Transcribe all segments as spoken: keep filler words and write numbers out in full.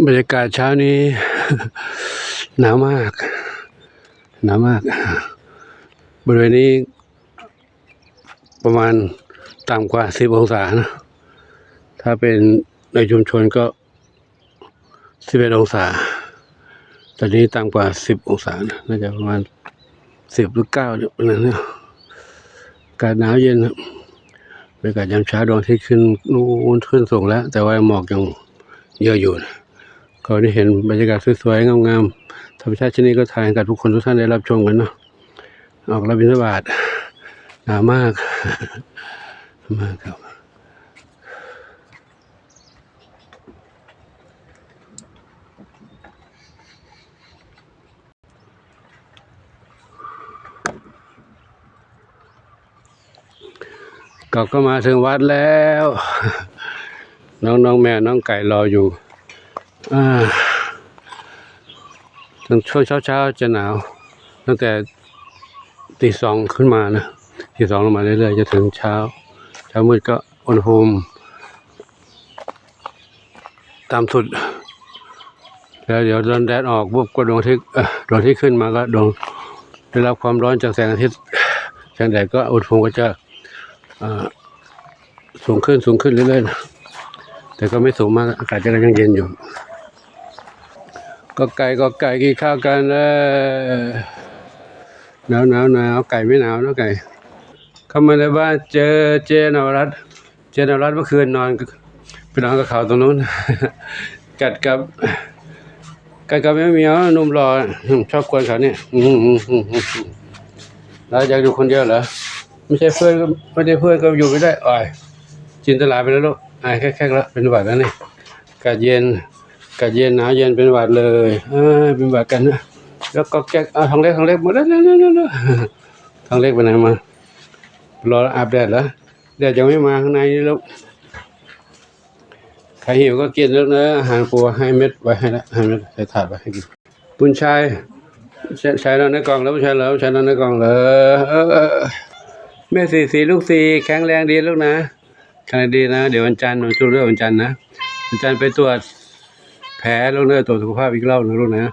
รรยากาศเช้านี้ หนาวมาก หนาวมาก บริเวณนี้ประมาณต่ำกว่าสิบองศานะ ถ้าเป็นในชุมชนก็สิบเอ็ดองศา ตอนนี้ต่ำกว่าสิบองศานะ น่าจะประมาณสิบหรือเก้าเนี่ย ประมาณนี้ อากาศหนาวเย็นครับ บรรยากาศยามเช้า ดวงอาทิตย์ขึ้นนู่น ขึ้นสูงแล้ว แต่ว่าหมอกยังเยอะอยู่นะ ก็ได้เห็นบรรยากาศสวยๆ งามๆ ธรรมชาติที่นี่ ก็ถ่ายให้กับทุกคนทุกท่านได้รับชมกันเนาะ ออกรับบิณฑบาต หนาวมาก มากครับ ก็ ก็มาถึงวัดแล้ว น้องๆ แมวน้องไก่รออยู่ อ่า ช่วงเช้าๆ จะหนาว ตั้งแต่ตีสองขึ้นมานะ ตีสองลงมาเรื่อยๆ จะถึงเช้า เช้ามืดก็อุณหภูมิต่ำสุด แล้วเดี๋ยวตอนแดดออกปุ๊บ ก็ดวงอาทิตย์ เอ่อ ดวงอาทิตย์ขึ้นมาก็ดวง ได้รับความร้อนจากแสงอาทิตย์ แสงแดด ก็อุณหภูมิก็จะ อ่า สูงขึ้น สูงขึ้นเรื่อยๆนะ แต่ก็ไม่สูงมาก อากาศจะยังเย็นอยู่ ก็ไก่ ก็ไก่ กินข้าวกัน เออ หนาว หนาว หนาว ไก่ไม่หนาวนะ ไก่ เข้ามาในบ้าน เจอเจนวรัตน์ เจนวรัตน์เมื่อคืนนอน ไปนอนกับเขาตรงนู้น กัดกับ กัดกับแม่เหมียว หนุ่มหล่อ ชอบกวนเขาเนี่ย อืม อืม อืม อืม อืม แล้วอยากอยู่คนเดียวเหรอ ไม่ใช่เพื่อนก็ ไม่ได้เพื่อนก็อยู่ไม่ได้ อ่อย จินตลาไปแล้วลูก อ่อย แคกๆ แล้ว เป็นหวัดแล้วนี่ อากาศเย็น อากาศเย็น หนาวเย็น เป็นหวัดเลย เออ เป็นหวัดกันนะ แล้วก็แก๊ก อ่ะ ทองเล็ก ทองเล็ก หมดแล้ว แล้ว แล้ว แล้ว แล้ว ทองเล็กไปไหนมา รออาบแดดเหรอ แดดยังไม่มาข้างในนี่ลูก ใครหิวก็กินลูกนะ อาหารครูให้เม็ดไว้ให้ละ ให้เม็ดใส่ถาดไว้ให้กิน บุญชัย ช- ชายนอนในกล่องแล้ว บุญชัยเหรอ บุญชัยนอนในกล่องเหรอ เออ เออ เออ แม่สี่สี่ ลูกสี่ แข็งแรงดีลูกนะ แข็งแรงดีนะ เดี๋ยววันจันทร์ วันศุกร์ด้วย วันจันทร์นะ วันจันทร์ไปตรวจแผลลูกเนอะ ตรวจสุขภาพอีกรอบนะลูกนะ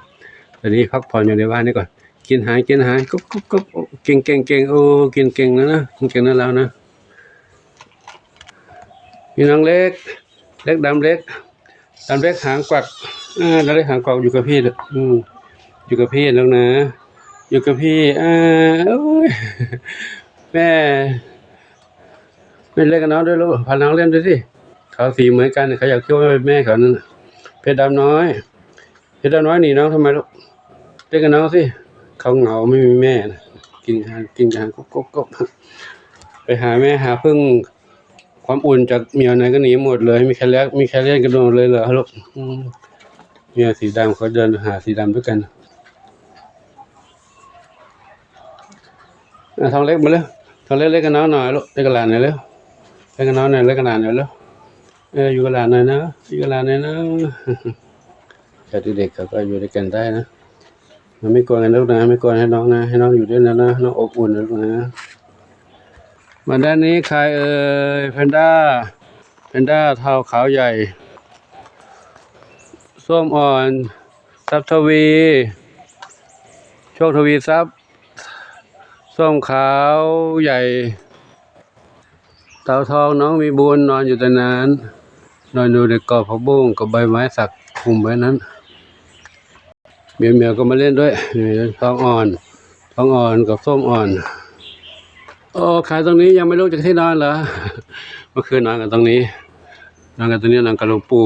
ตอนนี้พักผ่อนอยู่ในบ้านนี่ก่อน กินอาหาร กินอาหาร กุ๊บ กุ๊บ กุ๊บ โอ้ เก่ง เก่ง เก่ง โอ้ กินเก่งนะนะ กินเก่งนะเรานะ มีน้องเล็ก เล็กดำเล็ก ดำเล็กหางกวัก เออ ดำเล็กหางกวัก อยู่กับพี่เลย อืม อยู่กับพี่ลูกนะ อยู่กับพี่ เออ โอ้ย แม่ ไม่เล่นกับน้องด้วยลูก พาน้องเล่นด้วยสิ เขาสีเหมือนกัน เขาอยากคิดว่าเป็นแม่เขานั่นน่ะ เพชรดำน้อย เพชรดำน้อยหนีน้องทำไมลูก เล่นกับน้องสิ เขาเหงาไม่มีแม่นะ กินอาหาร กินอาหาร กบ กบ กบ ไปหาแม่หาผึ้ง ความอุ่นจากเหมียวไหนก็หนีหมดเลย มีใครเล่น มีใครเล่นกันหมดเลยเหรอลูก อืม เหมียวสีดำเขาเดินหาสีดำด้วยกัน อ่ะ ทองเล็กมาเร็ว ทองเล็กเล่นกับน้องหน่อยลูก เล่นกับหลานหน่อยเร็ว เล่นกับน้องหน่อย เล่นกับหลานหน่อยเร็ว เออ อยู่กับหลานหน่อยนะ อยู่กับหลานหน่อยนะ ญาติเด็กเขาก็อยู่ด้วยกันได้นะ มันไม่กวนกันลูกนะ ไม่กวน ให้น้องนะ ให้น้องอยู่ด้วยนะ น้องอบอุ่นนะลูกนะ มาด้านนี้ใครเอ่ย แพนด้า แพนด้าเทาขาวใหญ่ ส้มอ่อน ทรัพย์ทวี โชคทวีทรัพย์ ส้มขาวใหญ่ เต่าทองน้องมีบุญนอนอยู่ตรงนั้น นอนอยู่ในกอผักบุ้งกับใบไม้สักคลุมไว้นั้น เหมียวเหมียวก็มาเล่นด้วย นี่ทองอ่อน ทองอ่อนกับส้มอ่อน โอ้ ใครตรงนี้ยังไม่ลุกจากที่นอนเหรอ เมื่อคืนนอนกันตรงนี้ นอนกันตรงนี้ นอนกับหลวงปู่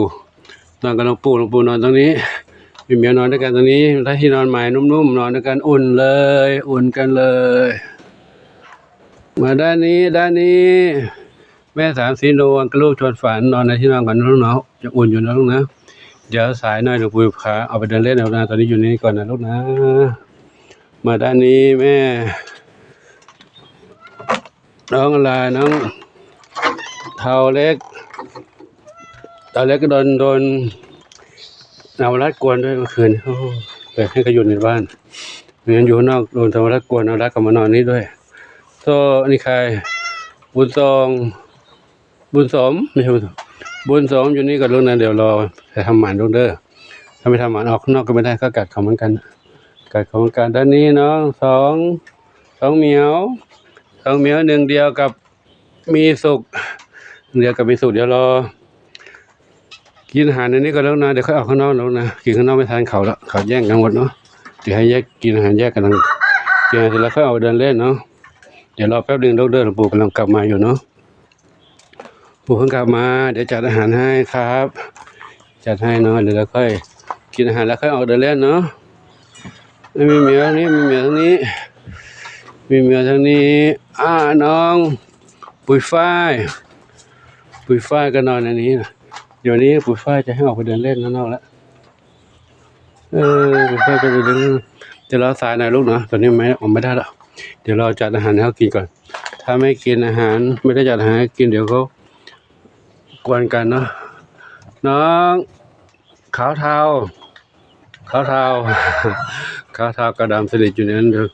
นอนกับหลวงปู่ หลวงปู่นอนตรงนี้ มีเมียนอนด้วยกันตรงนี้ ได้ที่นอนใหม่นุ่มๆ นอนด้วยกันอุ่นเลย อุ่นกันเลย มาด้านนี้ ด้านนี้ แม่สามสีนวลกับลูกชวนฝัน นอนในที่นอนก่อนนะลูกเนาะ จะอุ่นอยู่นะลูกนะ เดี๋ยวสายหน่อยหลวงปู่พาเอาไปเดินเล่นเอานะ ตอนนี้อยู่นี่ก่อนนะลูกนะ มาด้านนี้แม่ น้องอะไร น้องเทาเล็ก เทาเล็กก็โดน โดนนวรัตน์กวนด้วยเมื่อคืน โอ้ เปิดให้เขาอยู่ในบ้าน ไม่งั้นอยู่ข้างนอกโดนนวรัตน์กวน นวรัตน์ก็มานอนนี่ด้วย โซ่ นี่ใคร บุญทรง บุญสม ไม่ใช่บุญสม บุญสมอยู่นี่ก่อนลูกนะ เดี๋ยวรอไปทำหมันลูกเด้อ ถ้าไม่ทำหมันออกข้างนอกก็ไม่ได้ ก็กัดเขาเหมือนกัน กัดเขาเหมือนกัน ด้านนี้น้องสอง สองเหมียว สองเหมียวหนึ่งเดียวกับมีสุข เดียวกับมีสุข เดี๋ยวรอ กินอาหารในนี้ก่อนลูกนะ เดี๋ยวค่อยออกข้างนอกลูกนะ กินข้างนอกไม่ทันเขาละ เขาแย่งกันหมดเนาะ เดี๋ยวให้แยกกินอาหารแยกกัน กินอาหารเสร็จแล้วค่อยออกเดินเล่นเนาะ เดี๋ยวรอแป๊บนึงลูกเด้อ หลวงปู่กำลังกลับมาอยู่เนาะ ปู่เพิ่งกลับมา เดี๋ยวจัดอาหารให้ครับ จัดให้เนาะ เดี๋ยวเราค่อยกินอาหารแล้วค่อยออกเดินเล่นเนาะ ไม่มีเหมียวทางนี้ มีเหมียวทางนี้ มีเหมียวทางนี้ อ่า น้อง ปุยฝ้าย ปุยฝ้ายก็นอนในนี้นะ เดี๋ยวนี้ปุยฝ้ายจะให้ออกไปเดินเล่นข้างนอกแล้ว เออ ปุยฝ้ายก็ไปเดิน เดี๋ยวรอสายหน่อยลูกเนาะ ตอนนี้ไม่ ออกไม่ได้แล้ว เดี๋ยวเราจัดอาหารให้เขากินก่อน ถ้าไม่กินอาหาร ไม่ได้จัดอาหารให้กิน เดี๋ยวเขากวนกันเนาะ น้อง ขาวเทา ขาวเทา ขาวเทากับดำสนิทอยู่ในนั้นเดี๋ยว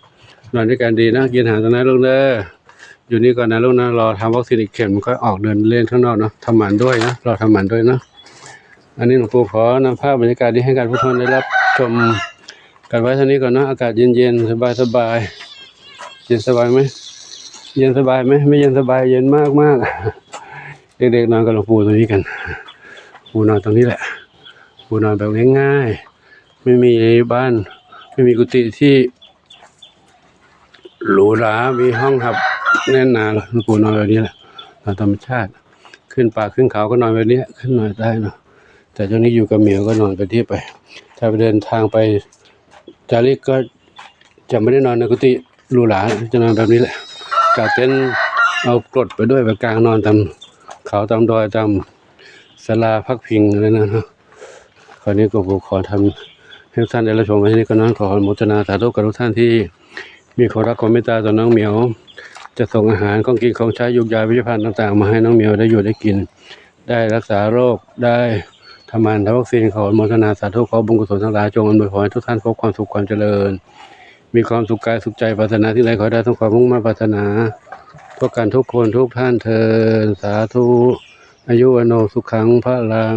นอนด้วยกันดีนะ กินอาหารตรงนั้นลูกเด้อ อยู่นี่ก่อนนะลูกนะ รอทำวัคซีนอีกเข็มค่อยออกเดินเล่นข้างนอกเนาะ ทำหมันด้วยนะ รอทำหมันด้วยเนาะ อันนี้หลวงปู่ขอนำภาพบรรยากาศนี้ให้กับทุกท่านได้รับชมกันไว้เท่านี้ก่อนเนาะ อากาศเย็นๆ สบายๆ เย็นสบายไหม เย็นสบายไหม ไม่เย็นสบาย เย็นมากๆ เด็กๆ นอนกับหลวงปู่ตรงนี้กัน ปู่นอนตรงนี้แหละ ปู่นอนแบบง่ายๆ ไม่มีบ้าน ไม่มีกุฏิที่หรูหรา มีห้องหับแน่นหนาหรอก หลวงปู่นอนแบบนี้แหละ นอนธรรมชาติ ขึ้นป่าขึ้นเขาก็นอนแบบนี้ ขึ้นนอนได้เนาะ แต่ช่วงนี้อยู่กับเหมียวก็นอนแบบนี้ไป ถ้าไปเดินทางไปจาริกก็จะไม่ได้นอนในกุฏิหรูหรา จะนอนแบบนี้แหละ กางเต็นท์เอากรดไปด้วย ไปกางนอนตามเขาตามดอยตามศาลาพักพิงอะไรนั่นเนาะ คราวนี้ก็ผมขอทำให้ทุกท่านได้รับชมไว้ที่นี่ก็นั้น ขออนุโมทนาสาธุกับทุกท่านที่มีความรักความเมตตาต่อน้องเหมียว จะส่งอาหารของกินของใช้ยูกยาพิพิธภัณฑ์ต่างๆ มาให้น้องเหมียวได้อยู่ได้กิน ได้รักษาโรค ได้ทำหมันทำวัคซีน ขออนุโมทนาสาธุ ขอบุญกุศลทั้งหลายจงอำนวยพรให้ทุกท่านพบความสุขความเจริญ มีความสุขกายสุขใจ ปรารถนาสิ่งใดขอให้ได้สมความมุ่งมั่นปรารถนา ทุกกันทุกคนทุกท่านเทอญ สาธุ อายุวัณโณสุขังพลัง